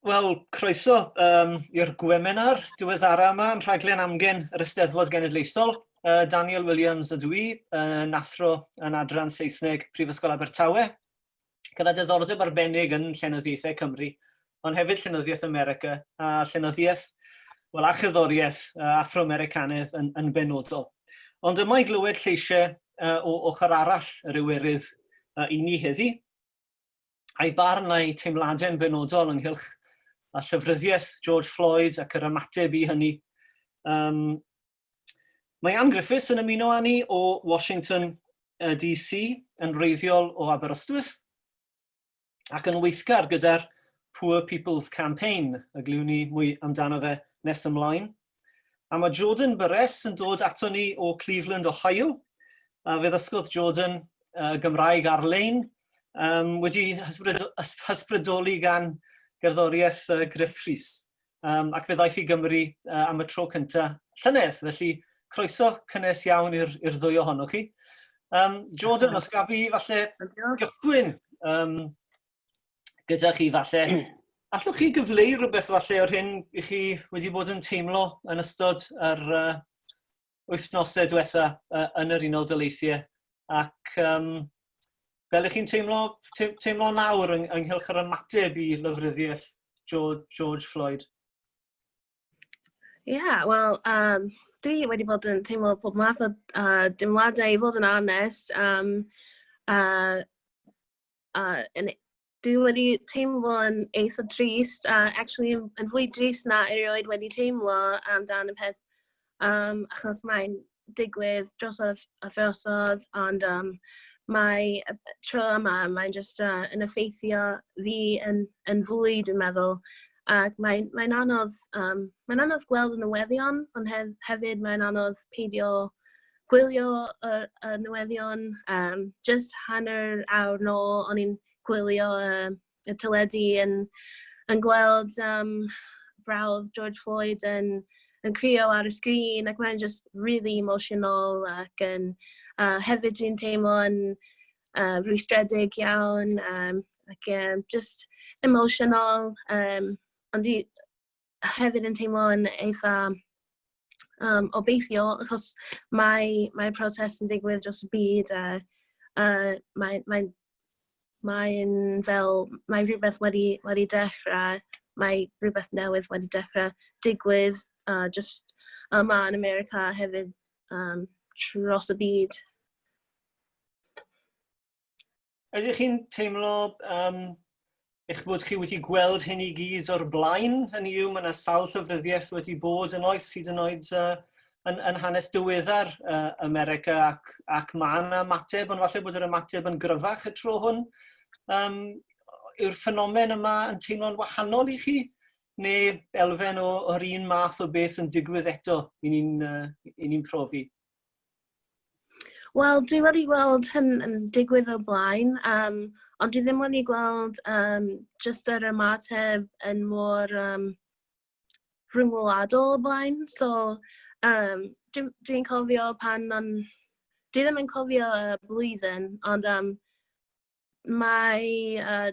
Wel, croeso i'r gweminar diweddara yma yn rhaglen amgen yr Eisteddfod Genedlaethol. Daniel Williams ydw i, yn athro yn adran Saesneg Prifysgol Abertawe, gyda diddordeb arbennig yn llenyddiaethau Cymru, ond hefyd llenyddiaeth America a llenyddiaeth, wel, a cherddoriaeth Afro-Americanaidd yn benodol. Ond yma i glywed lleisiau o ochr arall yr Iwerydd i ni heddi, a'i barn a'i teimladau'n benodol ynghylch a llyfryddiaeth George Floyd ac yr ymateb i hynny. Mae Ann Griffiths yn ymuno â ni o Washington DC, yn wreiddiol o Aberystwyth, ac yn weithgar gyda'r Poor People's Campaign, y glywn ni mwy amdano fe nes ymlaen. A mae Jordan Burress yn dod ato ni o Cleveland, Ohio, a fe ddysgodd Jordan Gymraeg ar-lein, wedi hysbrydoli gan gerddoriaeth Gruff Rhys. Ac fe ddaeth i Gymru am y tro cyntaf llynedd, felly croeso cynnes iawn i'r ddwy ohonoch chi. Jordan, os gaf fi falle gychwyn gyda chi falle, allwch chi gyfleu rhywbeth falle o'r hyn i chi wedi bod yn teimlo yn ystod yr wythnosau diwetha yn yr Unol Daleithiau ac fel ych chi'n teimlo, teimlo nawr ynghylch yr ymateb i lofruddiaeth George Floyd? Ie, yeah, wel, dwi wedi bod yn teimlo pob math o deimladau, i fod yn onest. Uh, dwi wedi teimlo yn eitha drist, a actually yn fwy drist na erioed wedi teimlo amdan y peth, achos mae'n digwydd drosodd a throsodd, ond mae y tro yma, mae'n just yn effeithio fi yn fwy, dwi'n meddwl. Ac mae'n anodd gweld y newyddion, ond hefyd mae'n anodd peidio gwylio y newyddion. Just hanner awr nôl, o'n i'n gwylio y teledu yn gweld brawd George Floyd yn crio ar y sgrin, ac mae'n just really emotional ac yn, hefyd dwi'n teimlo yn rwystredig iawn ac just emotional, ond dwi hefyd yn teimlo yn eitha obeithiol, achos mae protest yn digwydd dros y byd a mae'n fel, mae rhywbeth wedi dechrau, mae rhywbeth newydd wedi dechrau digwydd just yma yn America hefyd dros y byd. Ydych chi'n teimlo eich bod chi wedi gweld hyn i gyd o'r blaen? Hynny yw, mae yna sawl llyfryddiaeth wedi bod yn oes, hyd yn oed yn hanes diweddar America, ac mae yna ymateb, ond falle bod yr ymateb yn gryfach y tro hwn. Yw'r ffenomen yma yn teimlo'n wahanol i chi? Neu elfen o'r un math o beth yn digwydd eto i ni'n ni profi? Wel, dwi wedi gweld hyn yn digwydd o blaen, ond dwi ddim wedi gweld just yr ymateb yn mor rhyngwladol o blaen. So, dwi cofio pan on, dwi ddim yn cofio y blwyddyn, ond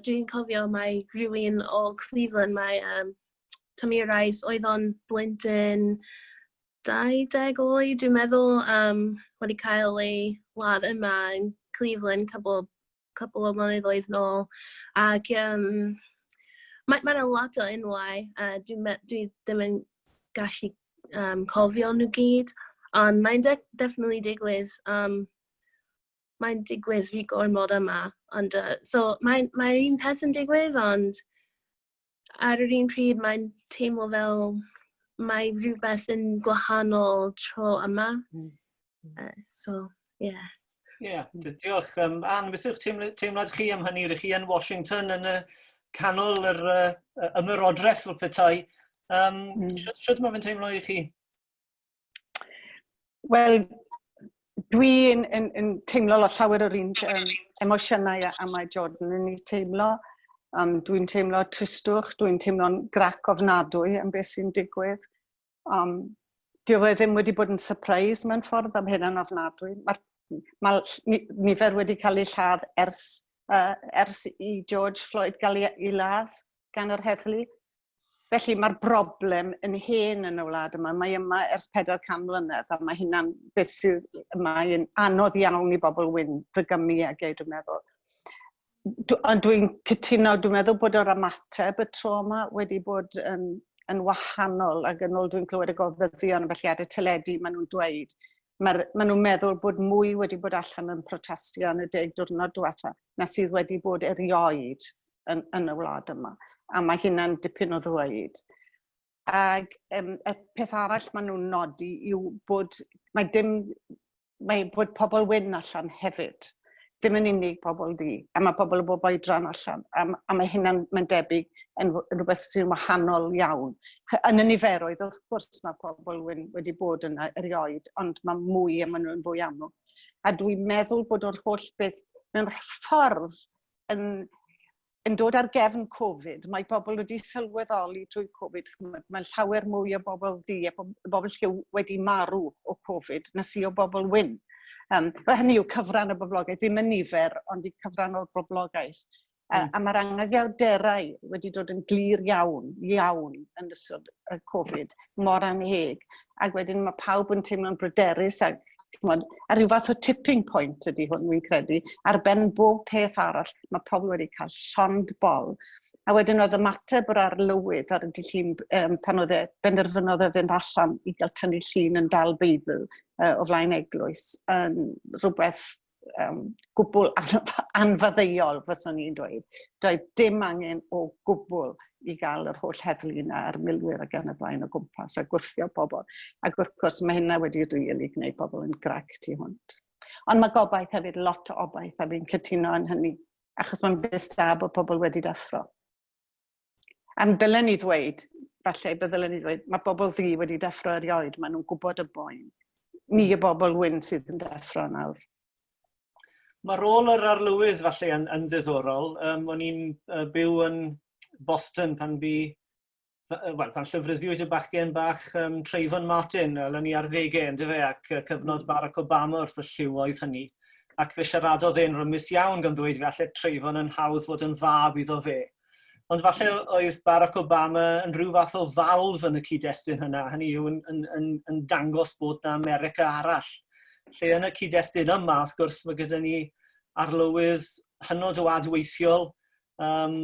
dwi'n cofio mae rhywun o Cleveland, mae Tamir Rice, oedd o'n blentyn 20 oed, dwi'n meddwl, wedi cael ei ladd yma yn Cleveland couple o blynyddoedd nôl. Ac mae 'na lot o enwau, a dwi ddim yn gallu cofio nhw gyd, ond mae'n definitely digwydd. Mae'n digwydd rhy gormod yma. Ond, so mae un peth yn digwydd, ond ar yr un pryd mae'n teimlo fel mae rhywbeth yn gwahanol tro yma. So, yeah. Ie, yeah, diolch. Ann, beth yw'ch teimlad chi am hynny? Rych chi yn Washington yn y canol yr ymerodraeth fel petai. Sut mae fe'n teimlo i chi? Wel, dwi'n yn teimlo lot llawer o'r un emosiynau a mae Jordan yn ei teimlo. Dwi'n teimlo tristwch, dwi'n teimlo'n grac ofnadwy am beth sy'n digwydd. Dyw e ddim wedi bod yn surprise mewn ffordd am hynna'n ofnadwy. Mae nifer wedi cael eu lladd ers i George Floyd gael ei ladd gan yr heddlu. Felly mae'r broblem yn hen yn y wlad yma. Mae yma ers 400 mlynedd a mae hynna'n beth sydd mae'n anodd iawn i bobl wyn ddygymu ag e, dwi'n meddwl. Ond dwi'n cytuno, dwi'n meddwl bod yr ymateb y tro yma wedi bod yn, yn wahanol ac yn ôl dwi'n clywed y gofyddion felly ar y teledu maen nhw'n dweud Mae'r, maen nhw'n meddwl bod mwy wedi bod allan yn protestio yn y deg diwrnod diwetha na sydd wedi bod erioed yn, yn y wlad yma. A mae hynna'n dipyn o ddweud. Ac um, y peth arall maen nhw'n nodi yw bod, mae dim, mae bod pobl wyn allan hefyd. Ddim yn unig pobl du. A mae pobl o bob oedran allan. A, a mae hynna'n mae'n debyg yn, yn rhywbeth sy'n wahanol iawn. Yn y niferoedd, wrth gwrs, mae pobl wyn wedi bod yna erioed, ond mae mwy a maen nhw'n fwy amlwg. A dwi'n meddwl bod o'r holl beth mewn ffordd yn, yn dod ar gefn Covid, mae pobl wedi sylweddoli drwy Covid, mae llawer mwy o bobl ddu a bobl lliw wedi marw o Covid na sy o bobl wyn. Um, hynny yw cyfran y boblogaeth, ddim yn nifer, ond i cyfran o'r boblogaeth. A mae'r angyfiawderau wedi dod yn glir iawn, iawn yn ystod y Covid, mor anheg. Ac wedyn mae pawb yn teimlo'n bryderus ac ch'mod, a rhyw fath o tipping point ydy hwn, wy'n credu. Ar ben bob peth arall, mae pobl wedi cael llond bol. A wedyn oedd ymateb yr arlywydd ar y dydd Llun um, pan oedd e, benderfynodd e fynd allan i gael tynnu llun yn dal Beibl uh, o flaen eglwys yn rhywbeth um, gwbl anfaddeuol, fyswn i'n dweud. Doedd dim angen o gwbl i gael yr holl heddlu yna a'r milwyr ac yn y blaen o gwmpas a gwthio pobl. Ac wrth gwrs mae hynna wedi rili really gwneud pobl yn grac tu hwnt. Ond mae gobaith hefyd, lot o obaith, a fi'n cytuno yn hynny, achos mae'n beth da bod pobl wedi deffro. Am dylen ni ddweud, falle byddylen ni ddweud, mae bobl ddu wedi deffro erioed, maen nhw'n gwybod y boen. Ni y bobl wyn sydd yn deffro nawr. Mae rôl yr arlywydd falle yn, yn ddiddorol. Um, o'n i'n uh, byw yn Boston pan bu, well, pan llyfryddiwyd y bachgen bach um, Trayvon Martin, fel yn ei arddegau, yn dyfe, ac uh, cyfnod hmm. Barack Obama wrth y lliw oedd hynny. Ac fe siaradodd e'n rymus iawn gan ddweud fe allai Trayvon yn hawdd fod yn fab iddo fe. Ond falle oedd Barack Obama yn rhyw fath o falf yn y cyd-destun hynna, hynny yw yn, yn, yn, yn dangos bod na America arall. Lle yn y cyd-destun yma, wrth gwrs, mae gyda ni arlywydd hynod o adweithiol, um,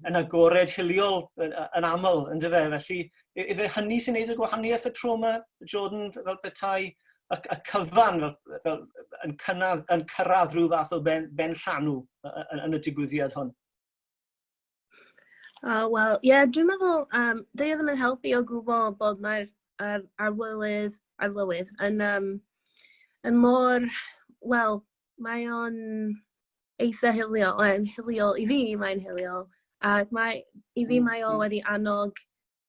yn agored hiliol yn, yn aml, yn dyfe? Felly, ife hynny sy'n neud y gwahaniaeth y tro yma, Jordan, fel petai y, y cyfan fel, fel, yn, cynnadd, yn cyrraedd rhyw fath o ben, ben llanw yn, yn y digwyddiad hwn? Oh, wel, ie, yeah, dwi'n meddwl, um, dydy o ddim yn helpu o gwbl bod mae'r er, arlywydd, arlywydd yn, um, yn mor, wel, mae o'n eitha hiliol, mae'n hiliol, i fi mae'n hiliol, ac mae, i fi mm, mae o mm. wedi annog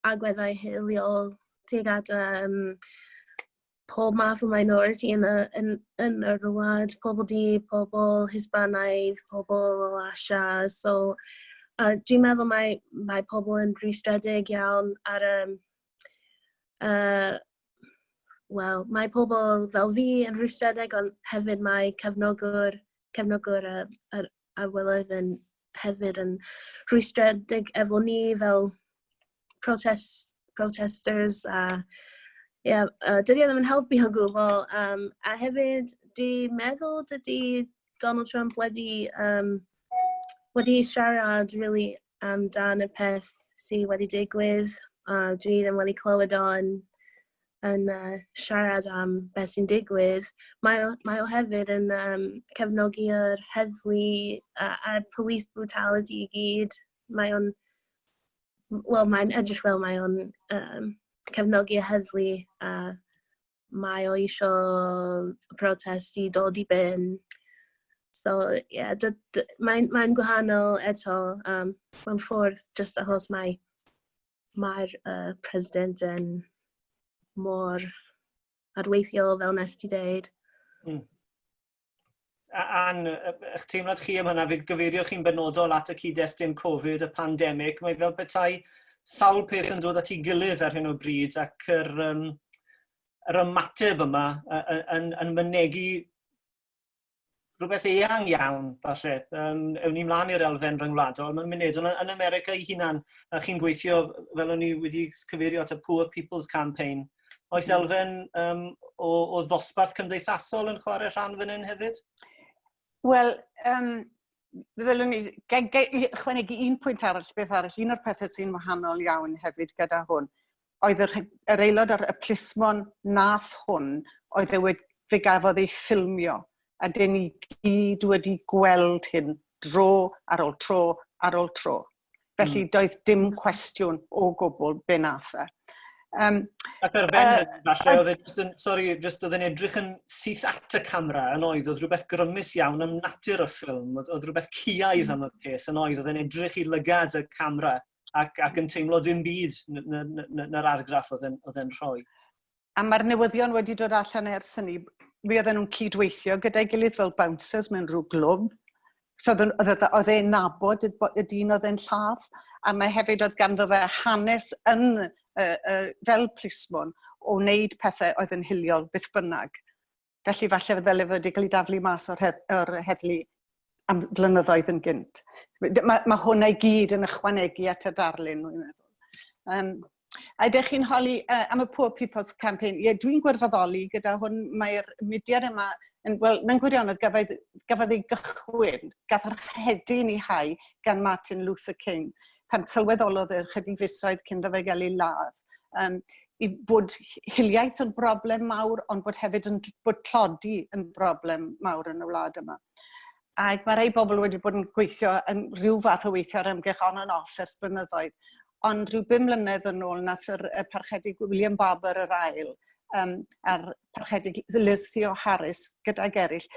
agweddau hiliol tuag at um, pob math o minority yn y, yn, yn yr wlad, pobl du, pobl Hispanaidd, pobl o Asia. So, uh, dwi'n meddwl mae, mae pobl yn rwystredig iawn ar y... Um, uh, Wel, mae pobl fel fi yn rwystredig, ond hefyd mae cefnogwr, cefnogwr y, yr arwylydd yn hefyd yn rhwystredig efo ni fel protest, protesters a yeah, dydy o ddim yn helpu o gwbl. Um, a hefyd, dwi'n meddwl dydy Donald Trump wedi, um, wedi siarad really amdan y peth sydd wedi digwydd. Uh, dwi ddim wedi clywed o'n yn uh, siarad am beth sy'n digwydd. Mae o, mae o hefyd yn um, cefnogi'r heddlu a'r police brutality i gyd. Mae o'n, wel, mae'n edrych fel mae o'n um, cefnogi'r heddlu a mae o eisiau protest i dod i ben. So, ie, yeah, mae'n mae gwahanol eto um, mewn ffordd, just achos mae mae'r uh, president yn mor adweithiol fel nes ti dweud. Mm. Ann, eich teimlad chi am hynna, fe gyfeirio chi'n benodol at y cyd-destun Covid, y pandemig, mae fel petai sawl peth yn dod at ei gilydd ar hyn o bryd ac yr, um, yr ymateb yma yn, yn, yn mynegi rhywbeth eang iawn, falle. Ewn ni mlaen i'r elfen ryngwladol mewn munud, ond yn America ei hunan, a chi'n gweithio, fel o'n i wedi cyfeirio at y Poor People's Campaign, oes elfen o ddosbarth cymdeithasol yn chwarae rhan fan hyn hefyd? Wel, ddylwn i ychwanegu un pwynt arall, beth arall, un o'r pethau sy'n wahanol iawn hefyd gyda hwn, oedd yr aelod o'r y plismon nath hwn, oedd e wedi, fe gafodd ei ffilmio, a dyn ni gyd wedi gweld hyn dro ar ôl tro ar ôl tro. Felly doedd dim cwestiwn o gwbl be nath e. Ac ar ben hynny, falle, oedd e just yn, sorry, just oedd e'n edrych yn syth at y camera yn oedd, oedd rhywbeth grymus iawn am natur y ffilm, oedd rhywbeth ciaidd am y peth yn oedd, oedd e'n edrych i lygad y camera ac yn teimlo dim byd na'r argraff oedd e'n rhoi. A mae'r newyddion wedi dod allan ers hynny. Mi oedden nhw'n cydweithio gyda'i gilydd fel bouncers mewn rhyw glwb. So oedd e'n nabod y dyn oedd e'n lladd. A mae hefyd oedd ganddo fe hanes yn, fel plismon o wneud pethau oedd yn hiliol beth bynnag. Felly falle ddyle fe wedi cael ei daflu mas o'r heddlu am flynyddoedd yn gynt. Mae hwnna i gyd yn ychwanegu at y darlun, dwi'n meddwl. A ydych chi'n holi am y Poor People's Campaign? Ie, dwi'n gwirfoddoli gyda hwn. Mae'r mudiad yma, yn, wel, mewn gwirionedd, gafodd ei gychwyn, gath yr hedyn ei hau gan Martin Luther King, pan sylweddolodd e ychydig fisoedd cyn iddo fe gael ei ladd. I bod hiliaeth yn broblem mawr, ond bod hefyd yn, bod tlodi yn broblem mawr yn y wlad yma. Ac mae rhai bobl wedi bod yn gweithio yn rhyw fath o weithio ar ymgyrch on and off ers blynyddoedd. Ond rhyw 5 mlynedd yn ôl, nath y parchedig William Barber yr ail, a'r parchedig Liz Theoharis gydag eraill,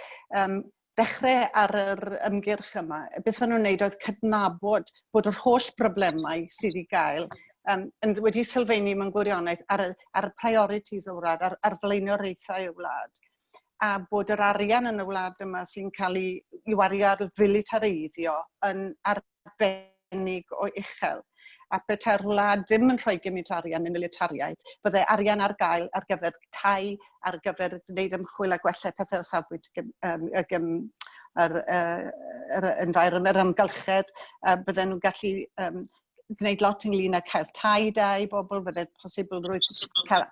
dechrau ar yr ymgyrch yma. Beth o'n nhw'n wneud oedd cydnabod bod yr holl broblemau sydd i gael yn wedi sylfaenu mewn gwirionedd ar y priorities y wlad, ar flaenoriaethau y wlad. A bod yr arian yn y wlad yma sy'n cael ei wario ar filitareiddio yn arbennig o uchel. A petai'r wlad ddim yn rhoi gymaint o arian yn militariaeth, byddai arian ar gael ar gyfer tai, ar gyfer gwneud ymchwil a gwella pethau o safbwynt yr environment, yr amgylchedd, a bydden nhw'n gallu gwneud lot ynglyn â cael tai da i bobl, byddai'r posibilrwydd cael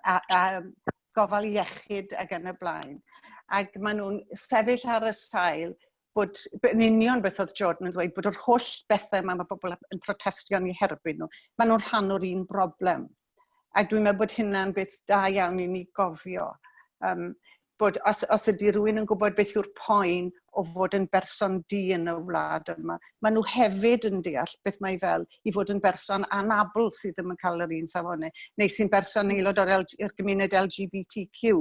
gofal iechyd ac yn y blaen. Ac maen nhw'n sefyll ar y sail bod, yn union beth oedd Jordan yn dweud, bod yr holl bethau yma mae bobl yn protestio yn eu herbyn nhw, maen nhw'n rhan o'r un broblem. A dwi'n meddwl bod hynna'n beth da iawn i ni gofio. Bod os ydy rhywun yn gwybod beth yw'r poen o fod yn berson du yn y wlad yma, maen nhw hefyd yn deall beth mae fel i fod yn berson anabl sydd ddim yn cael yr un safonau, neu sy'n berson aelod o'r gymuned LGBTQ,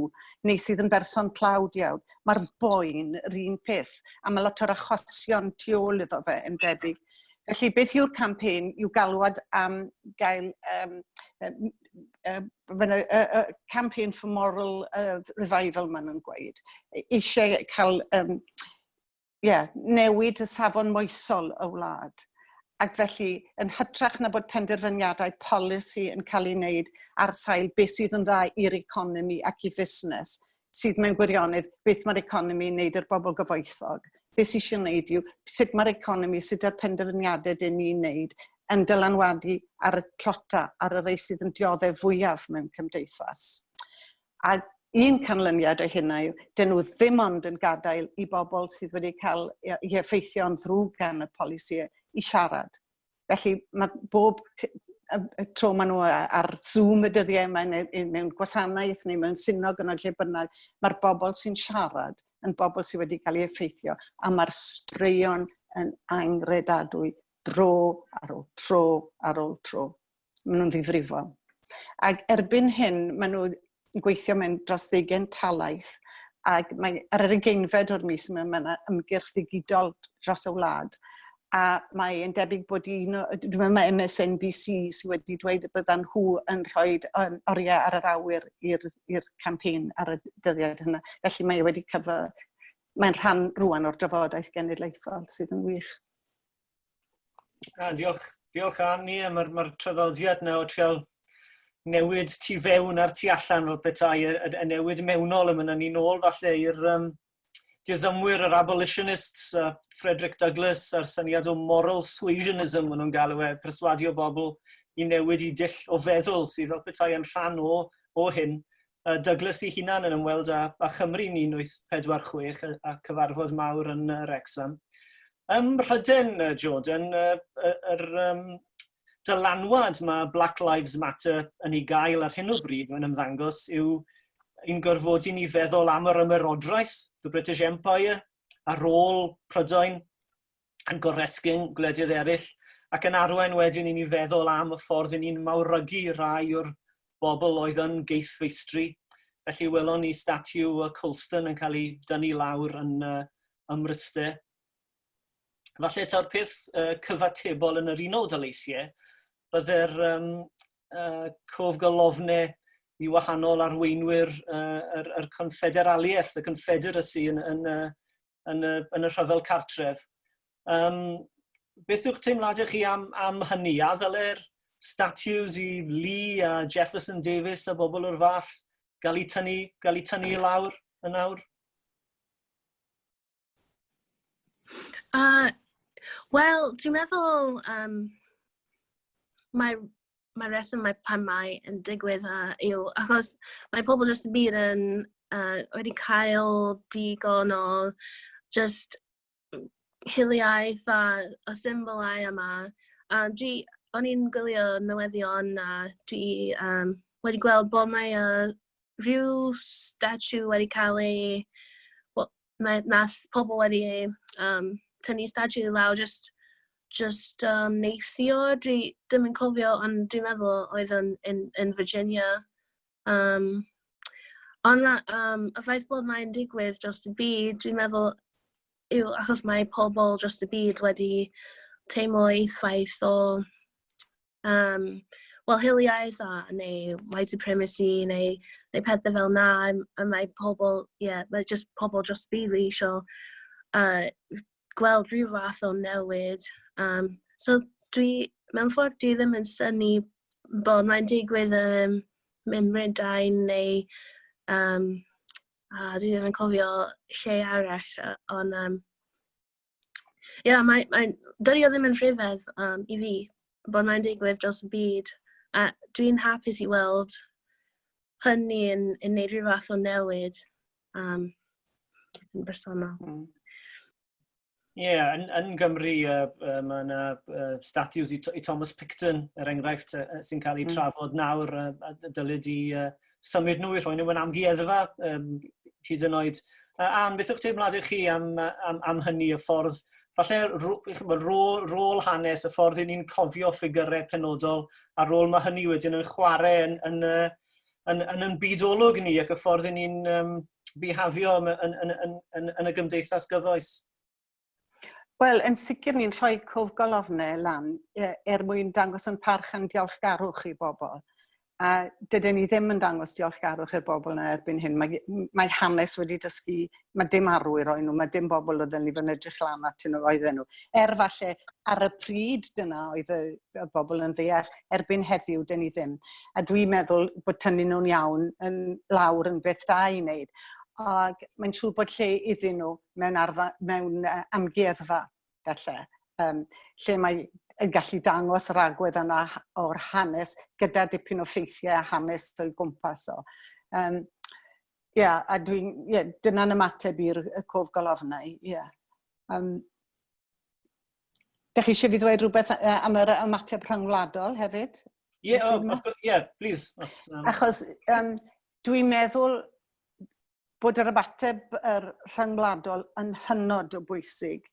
neu sydd yn berson tlawd iawn. Mae'r boen yr un peth, a mae lot o'r achosion tu ôl iddo fe yn debyg. Felly, beth yw'r campaign yw galwad am gael campaign for moral revival, maen nhw'n gweud. Eisiau cael yeah, newid y safon moesol y wlad. Ac felly, yn hytrach na bod penderfyniadau polisi yn cael ei wneud ar sail beth sydd yn dda i'r economi ac i fusnes, sydd mewn gwirionedd beth mae'r economi yn wneud i'r bobl gyfoethog. Beth sydd eisiau wneud yw sut mae'r economi, sut yw'r penderfyniadau dyn ni'n wneud yn dylanwadu ar y tlota, ar y rei sydd yn dioddef fwyaf mewn cymdeithas. A un canlyniad o hynna yw, dyn nhw ddim ond yn gadael i bobl sydd wedi cael eu effeithio'n ddrwg gan y polisi i siarad. Felly mae bob y tro maen nhw ar Zoom y dyddiau yma, neu mewn gwasanaeth neu mewn synog yna lle bynnag, mae'r bobl sy'n siarad yn bobl sydd wedi cael eu effeithio, a mae'r straeon yn angredadwy dro ar ôl tro ar ôl tro. Maen nhw'n ddifrifol. Ac erbyn hyn, maen nhw'n gweithio mewn dros 20 talaith, ac mae, ar yr 20fed o'r mis yma, mae yna ymgyrch ddigidol dros y wlad. A mae'n debyg bod un, dwi'n meddwl mae MSNBC sydd wedi dweud y byddan nhw yn rhoi oriau ar yr awyr i'r campaign ar y dyddiad hynna. Felly mae wedi cyfo, mae'n rhan rwan o'r drafodaeth genedlaethol sydd yn wych. Ah, diolch, diolch Anni, mae'r traddodiad yna o trial newid tu fewn a'r tu allan fel petai, y newid mewnol yma, ni nôl falle i'r diddymwyr, yr abolitionists, Frederick Douglass a'r syniad o moral suasionism, maen nhw'n galw e, perswadio bobl i newid i dull o feddwl sydd fel petai yn rhan o, o hyn. Douglas ei hunan yn ymweld â, â Chymru yn 1846 a, a cyfarfod mawr yn Wrexham. Ym Mhryden, Jordan, yr um, dylanwad mae Black Lives Matter yn ei gael ar hyn o bryd, mae'n ymddangos, yw ein gorfodi ni feddwl am yr ymerodraeth, the British Empire, ar ôl Prydain yn goresgyn gwledydd eraill, ac yn arwain wedyn i ni feddwl am y ffordd i ni'n mawrygu rai o'r bobl oedd yn geithfeistri. Felly welon ni statue y Colston yn cael ei dynnu lawr yn ym Mryste. Falle taw'r peth cyfatebol yn yr Unol Daleithiau, bydde'r um, cofgolofnau i wahanol arweinwyr yr, yr Confederaliaeth, y Confederacy yn, yn, yn, y, yn y rhyfel cartref. Um, beth yw'ch teimladau chi am, am hynny? A ddyle'r statues i Lee a Jefferson Davis a bobl o'r fath gael eu tynnu, gael eu tynnu i lawr yn awr? Wel, dwi'n meddwl um, mae, mae reswm mae pan mae yn digwydd yw achos mae pobl dros y byd yn wedi cael digon o just hiliaeth a y symbolau yma. Dwi, o'n i'n gwylio newyddion a dwi um, wedi gweld bod mae rhyw statue wedi cael ei... Well, mae, nath pobl wedi um, tynnu statue i lawr just, just um, neithiwr. Dwi ddim yn cofio, ond dwi'n meddwl oedd yn, in, in Virginia. Um, ond um, y ffaith bod mae'n digwydd dros y byd, dwi'n meddwl yw achos mae pobl dros y byd wedi teimlo effaith o um, wel, hiliaeth a, neu white supremacy neu, neu pethau fel na, a mae pobl, ie, yeah, mae just pobl dros y byd eisiau gweld rhyw fath o newid. Um, so dwi, mewn ffordd dwi ddim yn synnu bod mae'n digwydd ym um, Mhrydain neu um, a dwi ddim yn cofio lle arall, ond um, Ie, yeah, mae, mae, dydy o ddim yn rhyfedd um, i fi bod mae'n digwydd dros y byd. A dwi'n hapus i weld hynny yn, yn neud rhyw fath o newid um, yn bersonol. Ie, yeah, yn, yn Gymru uh, uh, mae yna uh, statues i, i Thomas Picton, er enghraifft, uh, sy'n cael eu trafod nawr, uh, a dylid i uh, symud nhw i rhoi nhw yn amgueddfa, um, hyd yn oed. Uh, Ann, beth yw'ch teimladau chi am, am, am hynny, y ffordd, falle rôl, rôl hanes, y ffordd i ni'n cofio ffigurau penodol, a rôl mae hynny wedyn yn chwarae yn, yn, yn, yn, yn, yn byd olwg ni ac y ffordd i ni'n um, bihafio yn, yn, yn, yn, yn, yn y gymdeithas gyfoes? Wel, yn sicr ni'n rhoi cofgolofnau lan er mwyn dangos yn parch a'n diolchgarwch i bobl. A dydyn ni ddim yn dangos diolchgarwch i'r bobl yna erbyn hyn. Mae, mae hanes wedi dysgu, mae dim arwyr oen nhw, mae dim bobl oedden ni fod yn edrych lan atyn nhw oedden nhw. Er falle ar y pryd dyna oedd y, y bobl yn ddeall, erbyn heddiw dyn ni ddim. A dwi'n meddwl bod tynnu nhw'n iawn yn lawr yn beth da i wneud. Ac mae'n siŵr bod lle iddyn nhw mewn, arfa, mewn amgueddfa, felly, um, lle mae yn gallu dangos yr agwedd yna o'r hanes gyda dipyn o ffeithiau a hanes o'i gwmpas o. Um, yeah, a dwi'n, yeah, dyna'n ymateb i'r cof golofnau, ie. Yeah. Um, Dych chi eisiau fi ddweud rhywbeth am yr ymateb rhyngwladol hefyd? Ie, yeah, oh, yeah, please. Os, um... Achos um, dwi'n meddwl bod yr ymateb yr rhyngwladol yn hynod o bwysig.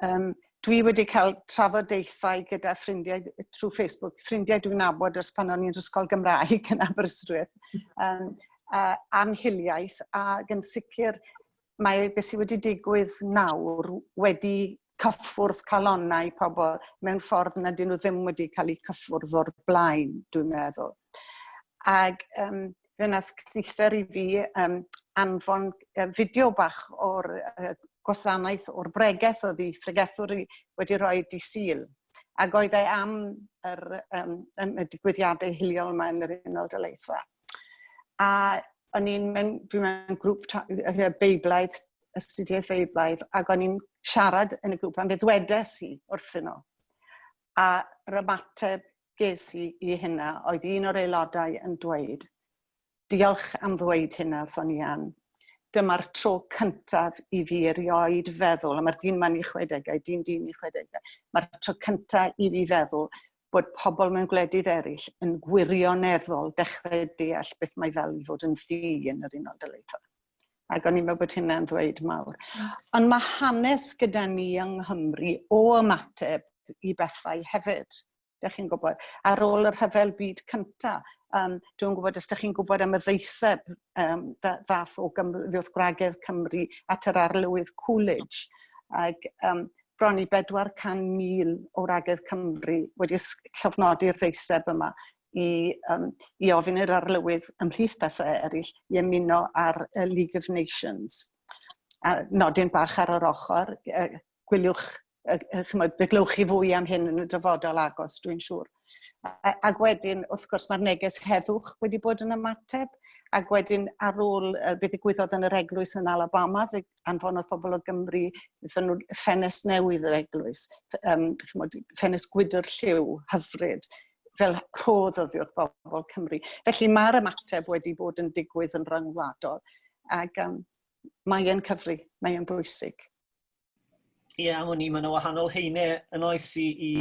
Um, dwi wedi cael trafodaethau gyda ffrindiau trwy Facebook, ffrindiau dwi'n nabod ers pan o'n i'n ysgol Gymraeg yn Aberystwyth, um, am hiliaeth, ac yn sicr mae beth sydd wedi digwydd nawr wedi cyffwrdd calonnau pobl mewn ffordd nad ydyn nhw ddim wedi cael eu cyffwrdd o'r blaen, dwi'n meddwl. Ac um, fe wnaeth cyfnither i fi um, anfon uh, fideo bach o'r uh, gwasanaeth o'r bregeth oedd ei phregethwr wedi rhoi di Sul. Ac oedd e am yr, um, y digwyddiadau hiliol yma yn yr Unol Daleithiau. A o'n i'n mewn, dwi'n mewn grŵp Beiblaidd astudiaeth Feiblaidd, ac o'n i'n siarad yn y grŵp am beth ddwedes i wrthyn nhw. A yr ymateb ges i i hynna oedd un o'r aelodau yn dweud, diolch am ddweud hynna wrthon ni, Ann. Dyma'r tro cyntaf i fi erioed feddwl, a mae'r dyn ma'n i chwedegau, dyn dyn i chwedegau, mae'r tro cyntaf i fi feddwl bod pobl mewn gwledydd eraill yn gwirioneddol dechrau deall beth mae fel i fod yn ddu yn yr Unol Daleithiau. Ac o'n i'n meddwl bod hynna'n ddweud mawr. Ond mae hanes gyda ni yng Nghymru o ymateb i bethau hefyd. Dych chi'n gwybod, ar ôl y rhyfel byd cyntaf, dwi'n gwybod os ydych chi'n gwybod am y ddeiseb ddath o Gymru, ddiwrth gwragedd Cymru at yr arlywydd Coolidge. Ac bron i 400,000 o wragedd Cymru wedi llofnodi'r ddeiseb yma i, um, i ofyn i'r arlywydd ymhlith pethau eraill i ymuno ar y League of Nations. A nodyn bach ar yr ochr, gwyliwch, chymod, fe glywch chi fwy am hyn yn y dyfodol agos, dwi'n siŵr. Ac wedyn, wrth gwrs, mae'r neges heddwch wedi bod yn ymateb, ac wedyn ar ôl beth ddigwyddodd yn yr eglwys yn Alabama, fe anfonodd pobl o Gymru, wnaethon nhw ffenest newydd yr eglwys, chymod, ffenest gwydr lliw hyfryd, fel rhodd oddi wrth bobl Cymru. Felly mae'r ymateb wedi bod yn digwydd yn ryngwladol, ac mae e'n cyfri, mae e'n bwysig. Ie, yeah, am wn i, mae yna wahanol heine yn oes i, i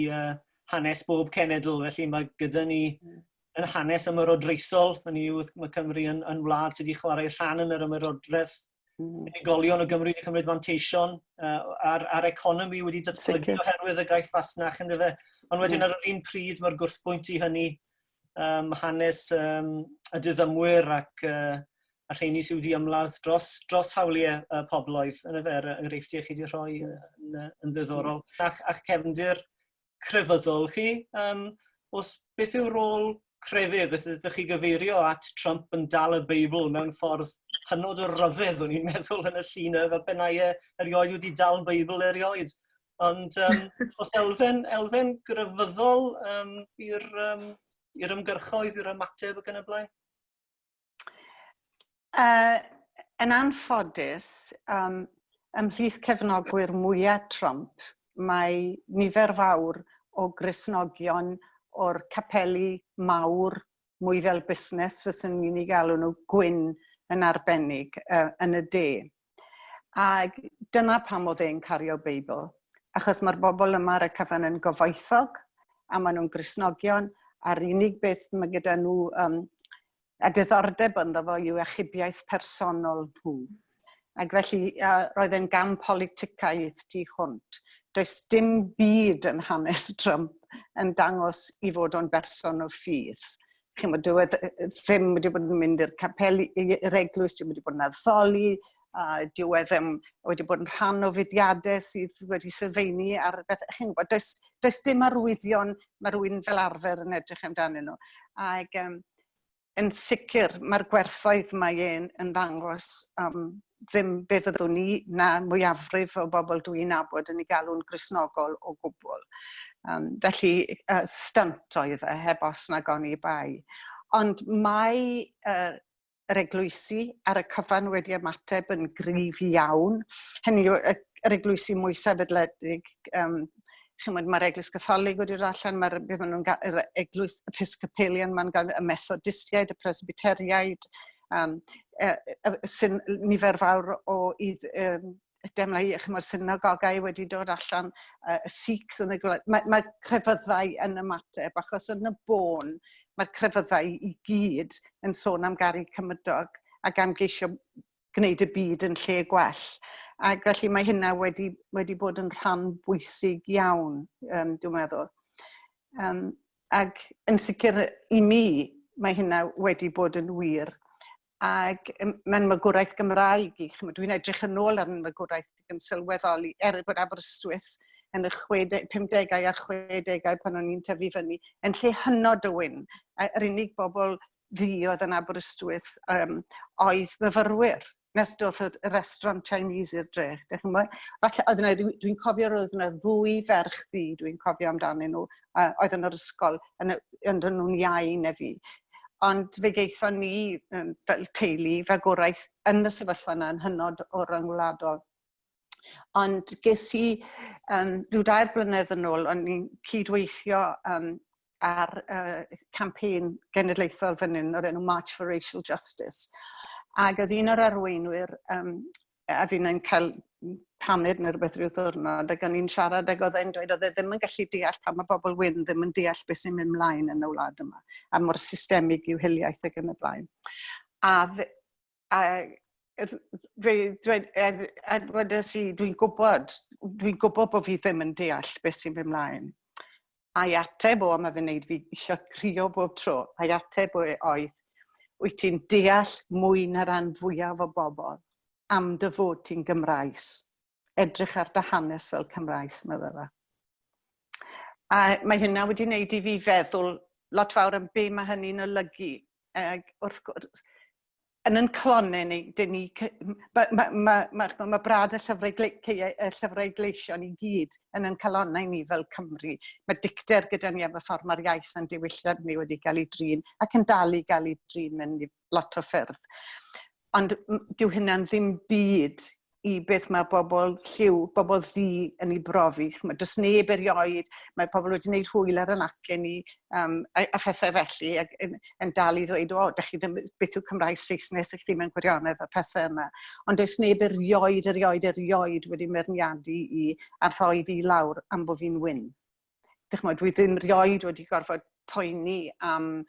hanes bob cenedl, felly mae gyda ni yn hanes ymerodraethol, hynny yw, mae Cymru yn, yn wlad sydd wedi chwarae rhan yn yr ymerodraeth. Unigolion o Gymru wedi cymryd manteision, a'r, ar economi wedi datblygu oherwydd y gaeth fasnach, ynddo fe. Ond wedyn ar yr un pryd mae'r gwrthbwynt i hynny, hanes y diddymwyr ac a rheini sydd wedi ymladd dros, dros hawliau pobloedd, yn y fer, enghreifftiau chi wedi rhoi yn, yn ddiddorol. A'ch, a'ch cefndir crefyddol chi, os beth yw rôl crefydd? Ydych chi gyfeirio at Trump yn dal y Beibl mewn ffordd hynod o ryfedd, o'n i'n meddwl yn y llun fel pe nai e erioed wedi dal Beibl erioed. Ond os elfen, elfen grefyddol i'r um, i'r ymgyrchoedd, i'r ymateb ac yn y blaen? Yn anffodus, ymhlith cefnogwyr mwyaf Trump, mae nifer fawr o Gristnogion o'r capeli mawr, mwy fel busnes, fyswn i'n ei galw nhw, gwyn yn arbennig, yn y de. Ac dyna pam oedd e'n cario Beibl, achos mae'r bobl yma ar y cyfan yn gyfoethog, a maen nhw'n Gristnogion, a'r unig beth mae gyda nhw a diddordeb ynddo fo yw achubiaeth personol nhw. Ac felly roedd e'n gam politicaidd tu hwnt. Does dim byd yn hanes Trump yn dangos i fod o'n berson o ffydd. Chimod, dyw e ddim wedi bod yn mynd i'r capeli, i'r eglwys, dyw e wedi bod yn addoli, a dyw e ddim wedi bod yn rhan o fudiadau sydd wedi sylfaenu ar beth. Chi'n gwybod, does, does dim arwyddion mae rhywun fel arfer yn edrych amdanyn nhw. Ac yn sicr, mae'r gwerthoedd mae e'n yn ddangos ddim be fyddwn ni na mwyafrif o bobl dwi'n nabod yn ei galw'n Gristnogol o gwbl. Felly, stunt oedd e, heb os nag oni bai. Ond mae yr eglwysi ar y cyfan wedi ymateb yn gryf iawn. Hynny yw, yr eglwysi mwy sefydledig, chimod, mae'r Eglwys Gatholig wedi dod allan, mae'r, beth maen nhw'n yr Eglwys Episcopalian, mae'n gael y Methodistiaid, y Presbyteriaid, sy'n nifer fawr o demlau, chimod, synagogau wedi dod allan, y Sikhs yn y gwlad. Mae, mae crefyddau yn ymateb, achos yn y bôn, mae'r crefyddau i gyd yn sôn am garu cymydog ac am geisio gwneud y byd yn lle gwell. Ac felly mae hynna wedi, wedi bod yn rhan bwysig iawn, dwi'n meddwl. Ac yn sicr i mi, mae hynna wedi bod yn wir. Ac mae'n magwraeth Gymraeg i, chimod, dwi'n edrych yn ôl ar magwraeth yn sylweddoli, er bod Aberystwyth yn y 50au a'r 60au pan o'n i'n tyfu fyny, yn lle hynod o wyn. Yr unig bobl ddu oedd yn Aberystwyth oedd myfyrwyr, nes doth y restaurant Chinese i'r dre. Dych chi'n gwybod? Falle, oedd yna, dwi'n cofio roedd yna ddwy ferch ddu, dwi'n cofio amdanyn nhw, oedd yn yr ysgol, yn, yn nhw'n iau na fi. Ond fe geithon ni fel teulu fagwraeth yn y sefyllfa yna yn hynod o ryngwladol. Ond ges i rhyw 3 blynedd yn ôl, o'n i'n cydweithio ar campaign genedlaethol fan hyn o'r enw March for Racial Justice. Ac oedd un o'r arweinwyr, a fi'n yn cael paned neu rhywbeth rhyw ddwrnod, ac o'n i'n siarad ac oedd e'n dweud oedd e ddim yn gallu deall pam mae bobl wyn ddim yn deall beth sy'n mynd mlaen yn y wlad yma, a mor systemig yw hiliaeth ac yn y blaen. A fe dweud, a dwedes i, dwi'n gwybod bod fi ddim yn deall beth sy'n mynd mlaen. A'i ateb o, a mae fe'n neud fi eisiau crio bob tro, a'i ateb o oedd, "Wyt ti'n deall mwy na ran fwyaf o bobl am dy fod ti'n Gymraes. Edrych ar dy hanes fel Cymraes," meddai fe. A mae hynna wedi wneud i fi feddwl lot fawr am be mae hynny'n olygu. Ac wrth gwrs, yn yn clonau ni, dyn ni, mae ma, ma, ma, ma, ma brad y llyfrau gleision i gyd yn yn calonnau ni fel Cymru. Mae dicter gyda ni am y ffordd mae'r iaith a'n diwylliant ni wedi cael ei drin ac yn dal i gael ei drin mewn lot o ffyrdd. Ond dyw hynna'n ddim byd i beth mae bobl lliw, bobl ddu yn ei brofi. Ch'mod, does neb erioed, mae pobl wedi gwneud hwyl ar yn acen ni a phethau felly, ac yn dal i ddweud, "O, dych chi ddim, beth yw Cymraeg, Saesneg ych chi mewn gwirionedd," a pethau yna. Ond does neb erioed, erioed, erioed wedi meirniadu i a rhoi fi lawr am bod fi'n wyn. Dych ch'mod, dwi ddim erioed wedi gorfod poeni am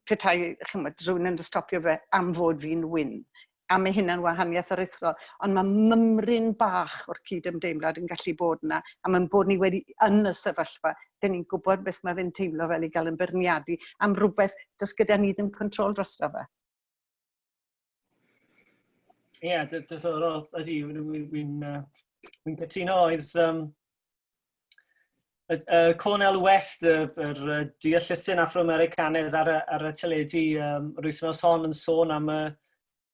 petai, ch'mod, rhywun yn stopio fe am fod fi'n wyn. A mae hynna'n wahaniaeth aruthrol. Ond mae mymryn bach o'r cyd-ymdeimlad yn gallu bod yna. A mae'n bod ni wedi yn y sefyllfa, dyn ni'n gwybod beth mae fe'n teimlo fel i gael yn beirniadu am rhywbeth does gyda ni ddim control drosto fe. Ie, yeah, diddorol. Ydy, dwi'n cytuno oedd Cornel West, yr deallusyn Afro-Americanaidd ar y teledu yr wythnos hon yn sôn am y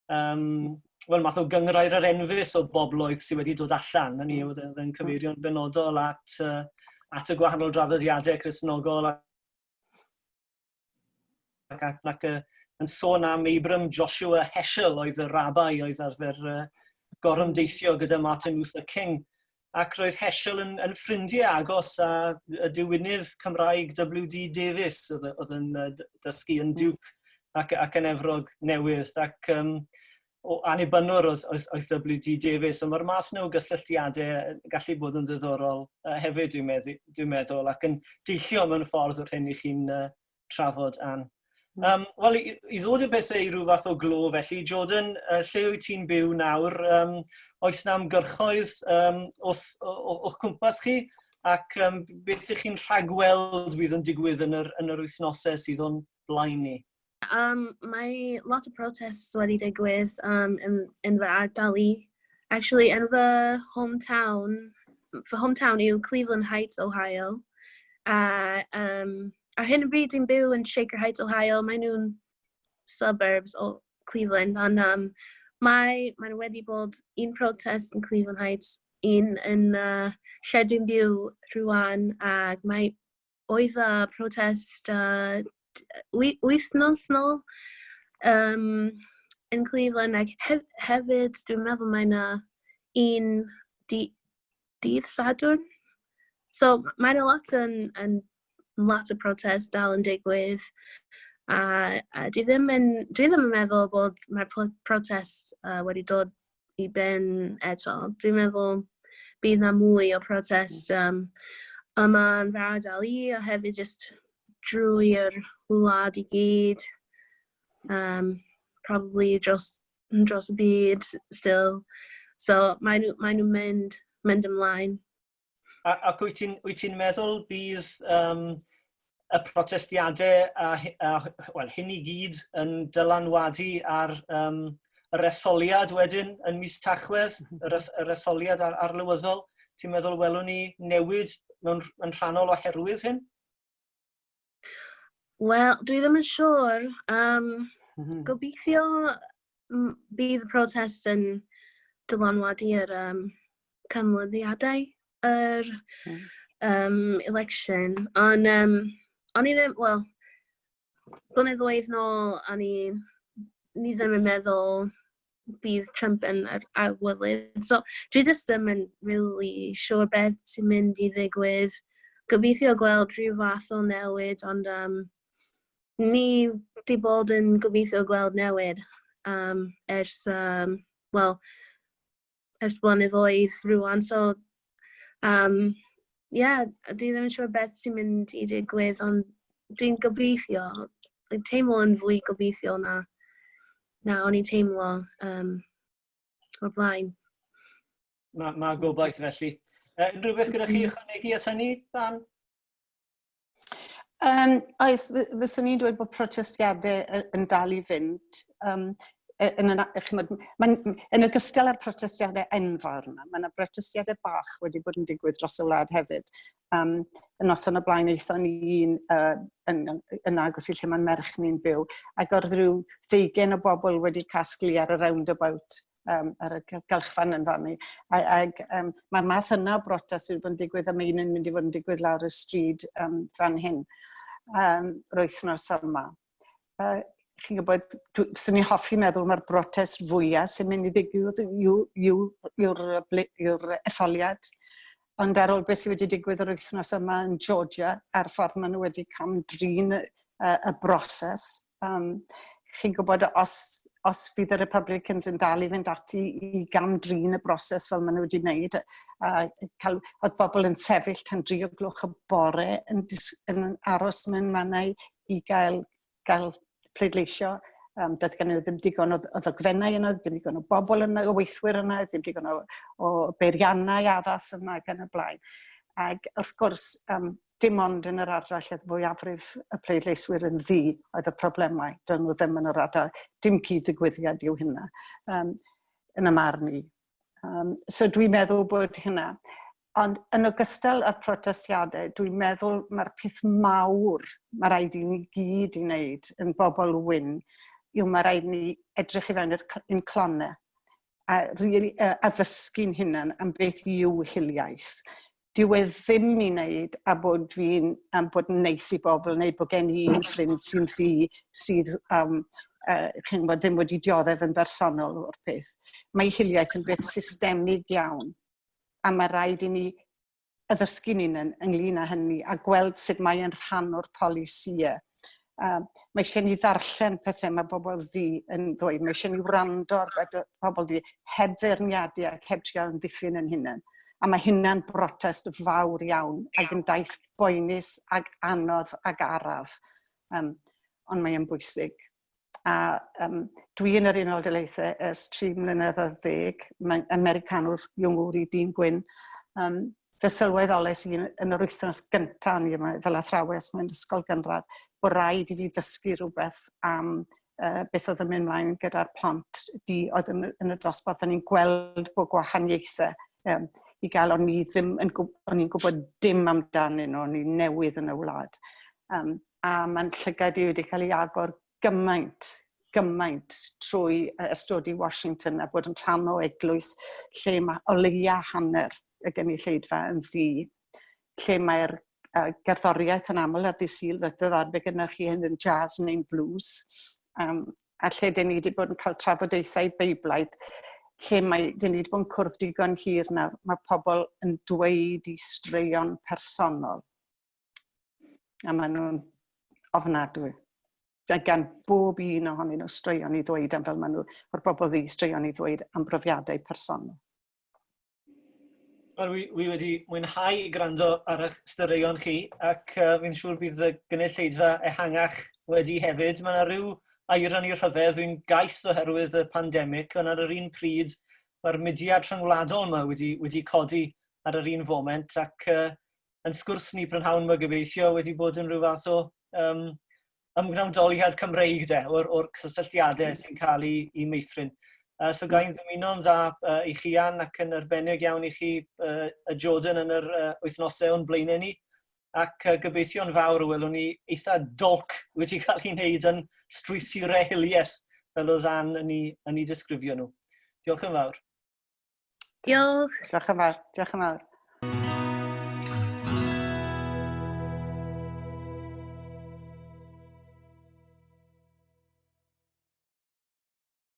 wel, math o gynghrair yr enfys o bobloedd sydd wedi dod allan. Ni oedd yn cyfeirio'n benodol at y gwahanol draddodiadau Cristnogol ac yn sôn am Abram Joshua Heschel oedd y rabai oedd arfer gorymdeithio gyda Martin Luther King. Ac roedd Heschel yn ffrindiau agos â y diwinydd Cymraeg W.D. Davies oedd yn dysgu yn Duke ac yn Efrog Newydd. Ac o annibynnwr oedd W.D. Davies, ond mae'r math nhw o gysylltiadau gallu bod yn ddiddorol hefyd, dwi meddwl, ac yn deillio mewn ffordd o'r hyn i chi'n trafod, Ann. Wel, i ddod y bethau i ryw fath o glo felly, Jordan, lle wyt ti'n byw nawr? Oes na ymgyrchoedd o'ch cwmpas chi? Ac beth ych chi'n rhagweld fydd yn digwydd yn yr wythnosau sydd o'n blaen ni? Mae lot o protests wedi digwydd yn fy ardal i. Actually, yn fy hometown, fy hometown yw Cleveland Heights, Ohio. A ar hyn o bryd dwi'n byw yn Shaker Heights, Ohio. Mae nhw'n suburbs o Cleveland. Ond mae wedi bod un protest yn Cleveland Heights, un yn lle dwi'n byw rwan, ac mae oedd y protest wythnos nôl yn Cleveland ac hefyd dwi'n meddwl mae yna un dydd Sadwrn. So mae yna lot yn lot o protest dal yn digwydd. A dwi ddim yn meddwl bod mae'r protest wedi dod i ben eto. Dwi'n meddwl bydd na mwy o protest yma yn fy ardal i a hefyd just drwy'r wlad i gyd. Probably dros y byd still. So mae nhw mynd ymlaen. Ac wyt ti meddwl bydd y protestiadau a, well, hyn i gyd yn dylanwadu ar yr etholiad wedyn yn mis Tachwedd, yr etholiad arlywyddol? Ti'n meddwl welwn ni newid yn rhannol oherwydd hyn? Wel, dwi ddim yn siŵr. Gobeithio bydd y protest yn dylanwadu ar canlyniadau yr election. Ond o'n i ddim, wel, Blynyddoedd nôl, o'n i, ni ddim yn meddwl bydd Trump yn yr arlywydd. So, dwi jyst ddim yn really siŵr beth sy'n mynd i ddigwydd. Gobeithio gweld rhyw fath o newid, ond ni 'di bod yn gobeithio gweld newid ers, well, ers blynyddoedd rŵan. So, yeah, dwi ddim yn siŵr beth sy'n mynd i digwydd, ond dwi'n gobeithio, dwi'n teimlo yn fwy gobeithio na o'n i'n teimlo o'r blaen. Mae gobaith felly. Unrhyw beth gyda chi ychwanegu at hynny, Dan? Oes, fyswn i'n dweud bod protestiadau yn dal i fynd. Chimod, yn ogystal â'r protestiadau enfawr yma, mae yna protestiadau bach wedi bod yn digwydd dros y wlad hefyd. Y noson o blaen aethon ni un yn agos i lle mae'n merch ni'n byw, ac oedd rhyw 20 o bobl wedi casglu ar y roundabout ar y gylchfan yn fannu. Ac mae'r math yna o brotest sydd wedi bod yn digwydd, a mae un yn mynd i fod yn digwydd lawr y stryd fan hyn yr wythnos yma. Chi'n gwybod, swn i'n hoffi meddwl mae'r brotest fwyaf sy'n mynd i ddigwydd yw'r etholiad. Ond ar ôl beth sydd wedi digwydd yr wythnos yma yn Georgia, a'r ffordd maen nhw wedi cam-drin y broses, chi'n gwybod, os fydd y Republicans yn dal i fynd ati i gam-drin y broses fel maen nhw wedi wneud, a cael, oedd bobl yn sefyll tan 3 o gloch y bore yn aros mewn mannau i gael pleidleisio. Doedd gen nhw ddim digon o ddogfennau yna, ddim digon o bobl yna, o weithwyr yna, ddim digon o beiriannau addas yna ac yn y blaen. Ac wrth gwrs, dim ond yn yr ardal lle fwyafrif y pleidleiswyr yn ddu oedd y problemau. Dyn nhw ddim yn yr ardal. Dim cyd-ddigwyddiad yw hynna yn y marn i. So dwi'n meddwl bod hynna. Ond yn ogystal â'r protestiadau, dwi'n meddwl mae'r peth mawr mae rhaid i ni gyd i wneud yn bobl wyn yw mae rhaid ni edrych i fewn i'r clonau a really, addysgu'n hunan am beth yw hiliaeth. Dyw e ddim i wneud a bod fi'n am bod yn neis i bobl neu bod gen i un ffrind sy'n ddu sydd chi'n gwybod, ddim wedi dioddef yn bersonol o'r peth. Mae hiliaeth yn beth systemig iawn a mae rhaid i ni addysgu'n hunain ynglyn â hynny a gweld sut mae e'n rhan o'r polisïau. Mae eisiau ni ddarllen pethau mae bobl ddu yn ddweud. Mae eisiau ni wrando ar bobl ddu heb feirniadu ac heb trial amddiffyn yn hunain. A mae hynna'n brotest fawr iawn ac yn daith boenus ac anodd ac araf. Ond mae e'n bwysig. A dwi yn yr Unol Daleithiau ers 13 mlynedd. Mae'n Americanwr yw ngŵr i, dyn gwyn. Fe sylweddolais i yn yr wythnos gyntaf ni yma fel athrawes mewn ysgol gynradd bod rhaid i fi ddysgu rhywbeth am beth oedd yn mynd mlaen gyda'r plant du oedd yn y dosbarth. O'n i'n gweld bod gwahaniaethau i gael, o'n i ddim yn, o'n i'n gwybod dim amdanyn nhw, o'n i'n newydd yn y wlad. A mae'n llygaid i wedi cael ei agor gymaint, gymaint trwy ystod i Washington a bod yn rhan o eglwys lle mae o leia hanner y gynulleidfa yn ddu, lle mae'r gerddoriaeth yn aml ar ddydd Sul, fe fe gyda chi hyn yn jazz neu'n blues, a lle dyn ni wedi bod yn cael trafodaethau beiblaidd, lle mae, dyn ni wedi bod yn cwrdd digon hir nawr, mae pobl yn dweud i straeon personol. A maen nhw'n ofnadwy. A gan bob un ohonyn nhw straeon i ddweud am fel maen nhw, o'r bobl ddu straeon i ddweud am brofiadau personol. Wel, wi wedi mwynhau gwrando ar eich straeon chi ac fi'n siŵr bydd y gynulleidfa ehangach wedi hefyd. Mae yna rhyw ironi rhyfedd, dwi'n gaeth oherwydd y pandemig, ond ar yr un pryd mae'r mudiad rhyngwladol yma wedi codi ar yr un foment ac yn sgwrs ni prynhawn yma gobeithio wedi bod yn rhyw fath o ymgnawdoliad Cymreig de, o'r cysylltiadau sy'n cael ei meithrin. So ga i'n ddymuno'n dda i chi, Ann, ac yn arbennig iawn i chi, y Jordan, yn yr wythnosau o'n blaenau ni. Ac gobeithio'n fawr y welwn ni eitha dolc wedi cael ei wneud yn strwythurau hiliaeth fel oedd Ann yn ei disgrifio nhw. Diolch yn fawr. Diolch. Diolch yn fawr. Diolch yn fawr.